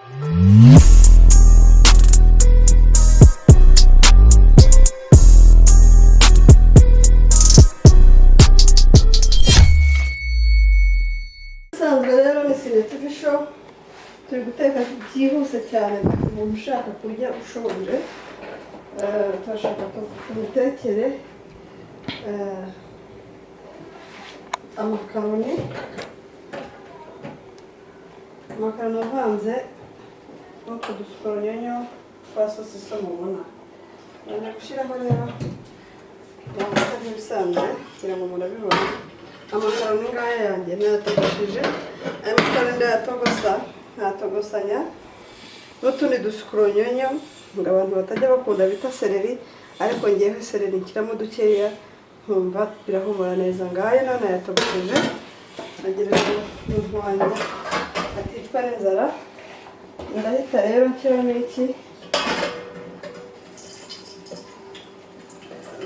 Isanzwe rero ni Sine TV Show. Turi guteka byihuse cyane umuntu ushaka kurya ushonje. Turashaka ko tumutekere amakaroni avanze n'utwo dusoronyonyo twa sosiso mubona. Ngiye gushyiraho rero amavuta nk'ibisanzwe kugira ngo murabibona. Amakaroni ngaya yanjye nayatogosheje. Aya makaroni ndayatogosa, nkayatogosanya n'utundi dusukuronyonyo ngo abantu batajya bakunda bita seleri, ariko ngewe seleri nshyiramo dukeya nkumva birahumura neza. Ngaya none nayatogosheje, agira ngo umuntu wanjye aticwa n'inzara. Ndahita rero nshyiramo iki,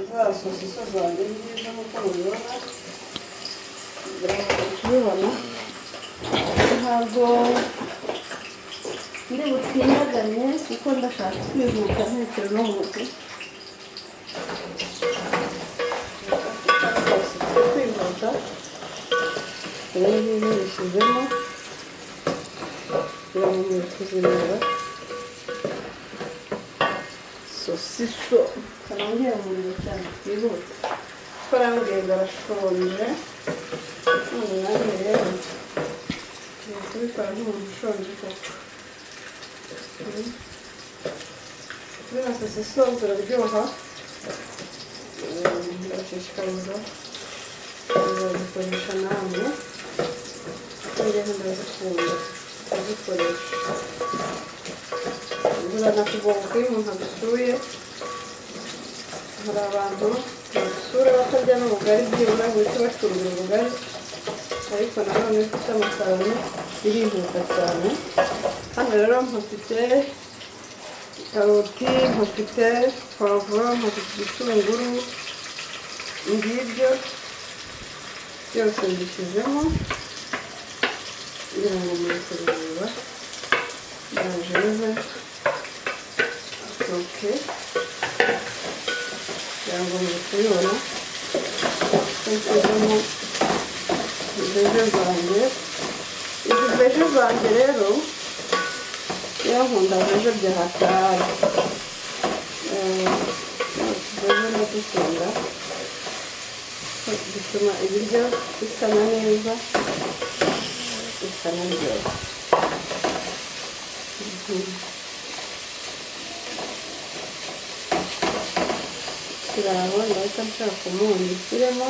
za sosiso zanjye nziza nk'uko mubibona. Kubibona ntabwo ndi butindaganye kuko ndashaka kwihuta ntekera no mu kwihuta. Ibi ngibi bishyizemo kugira ngo muri kuzireba sosiso. Kanongera umuriro cyane twihute kuko arambwiye ngo arashonje. None nanjye rero ngiye kubikora nk'umuntu ushonje koko. Zino sosiso ziraryoha, ndabashishikariza kuzazikoresha namwe kuko njyewe ndazikunda kuzikoresha. Ziranakugoboka iyo umuntu agusuye. Hari abantu bagusura batarya n'ubugari, byibura guhita bacurura ubugari, ariko nanone iyo ufite amakaroni birihuta cyane. Hano rero mpafite karoti, mpafite puwavuro, mpafite igitunguru, ngibyo byose mbishyizemo kugira ngo muri kubireba ndaje. Okay, kugira ngo muri kubibona ko nshyizemo vege zanjye. Izi vege zanjye rero, iyo nkunda vege bya hatari. Vege ndadukunda, bituma ibiryo bisa na neza, bikanaryoha. Kiraho ndahita nshaka umunyu nshyiremo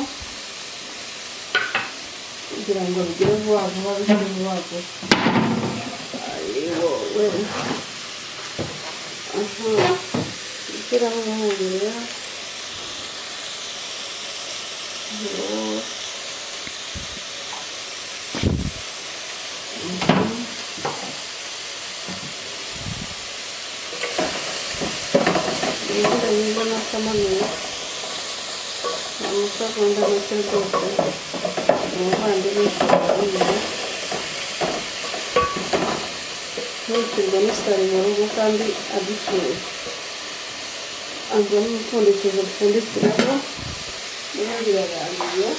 kugira ngo bigere vuba vuba, bigere vuba vuba. Ayiwowe, aha gushyiramo umunyu rero. Nguwo. Imyenda myiza n'akamanuye amasegonda make rwose. Umuvandimwe arabizi, ntukirwa n'isari mu rugo kandi adusuye, azana umupfundikizo dupfundikiraho. Niyo birarangiye.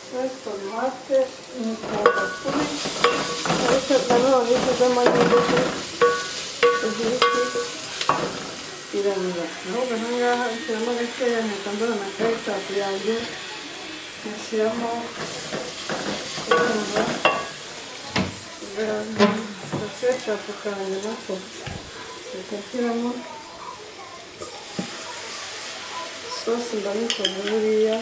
Sauce tomate nyikunda kubi, ariko nanone iyo ushyizemo nyinshi iziriki iramira. Ahubwo aha ngaha ushyiramo gakeya, nkahita mbona na ketchup yanjye ngashyiramo. Urumva ketchup kanjye nako reka nshyiramo sosi, ndabikoze buriya.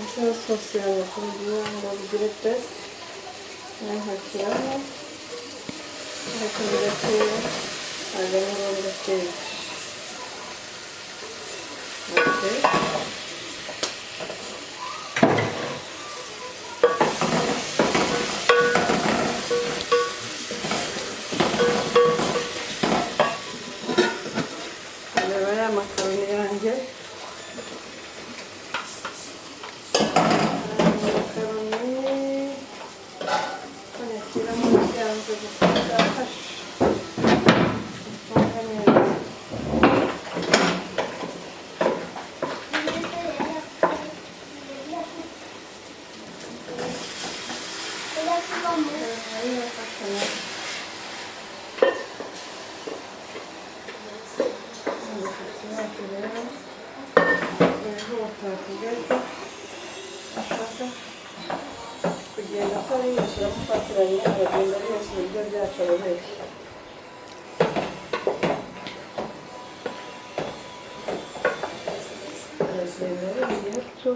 Gushyiraho sosi yawe kugira ngo bigire taste, nkashyiramo, ariko ni gakeya, ntabwo ari ngombwa kenshi. Okay. Reba ya makaroni yanjye. Makaroni bayashyiramo byanze gufata, afashe ufunga neza. Makaroni yafashe nayo. Umushyitsi wacu rero wihuta ko ashaka kugenda atariyishyura, amufatiranye aragenda ariyishyura ibiryo byacu, arabeshya. Aragenda ariye tu.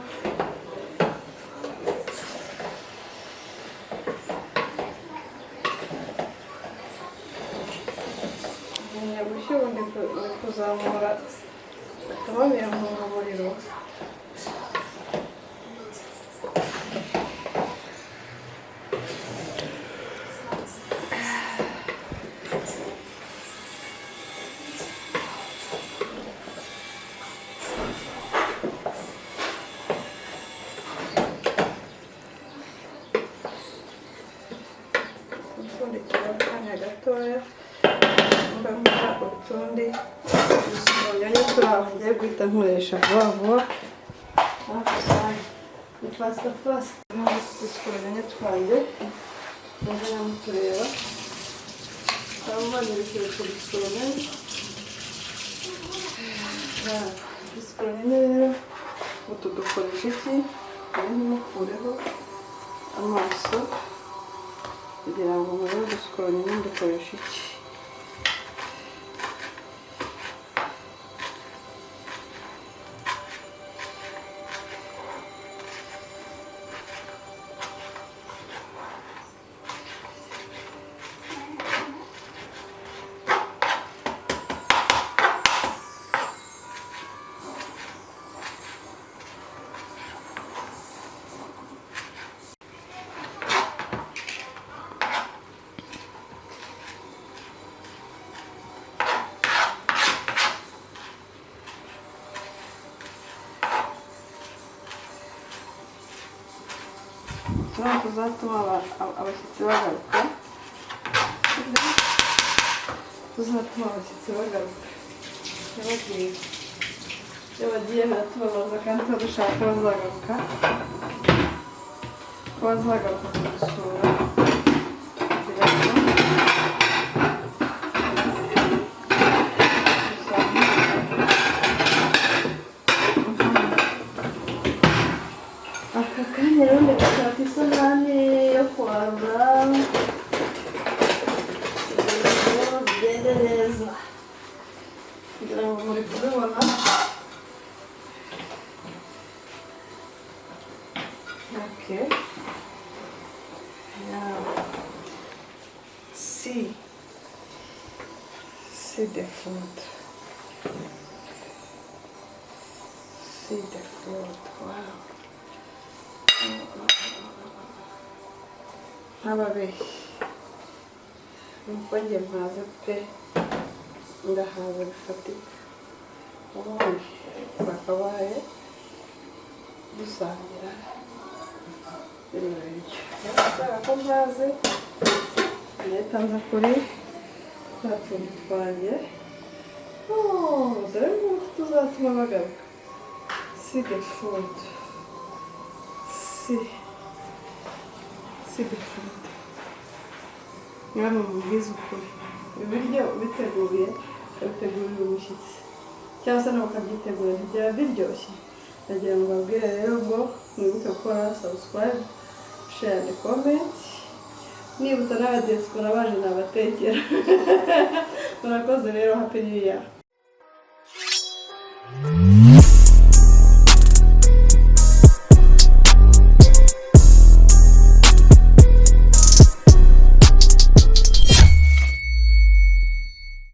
Ngumya gushya, ubu ndi kuzamura utumamiye nkunga umuriro. Gupfundikira akanya gatoya, mba nkora utundi dusoronyonyo turi aho ngiye guhita nkoresha vuba vuba. Ni faster faster. Udusoronyonyo twanjye mujye mutureba, twamubonye utwo dusoronyonyo. Udusoronyonyo rero utu dukoresha iki? Ntimukureho amaso kugira ngo murebe udusoronyonyo dukoresha iki. Tuno tuzatuma abashyitsi bagaruka, tuzatuma abashyitsi bagaruka. Yabagiye, iyo bagiye baratubabaza, kandi tuba dushaka ko bazagaruka, ko bazagaruka kudusura kugira ngo dusangire. Aka kanya rero ndi gushaka isahani yo kwarura kugira ngo bigende neza, kugira ngo muri kubibona. Okay. Now, see. See the food. See the food. Wow. Ntababeshyi, nuko njye mpaze pe, ndahaza bifatika. Ubundi bakabaye dusangira bino biryo. Kubera ko mpaze, ndahita nza kuri twa tuntu twanjye. Oh, dore ngutu tuzatuma bagaruka. See the food. See. See the food. Namwe mubwize ukuri. Ibiryo biteguye, ukabitegurira umushyitsi, cyangwa se nawe ukabyitegura, ntibyaba biryoshye? Ndagira ngo mbabwire rero ngo mwibuke gukora subscribe, share and comment. Nibutsa n'abadiaspora baje nabatekera. Murakoze rero, happy new year.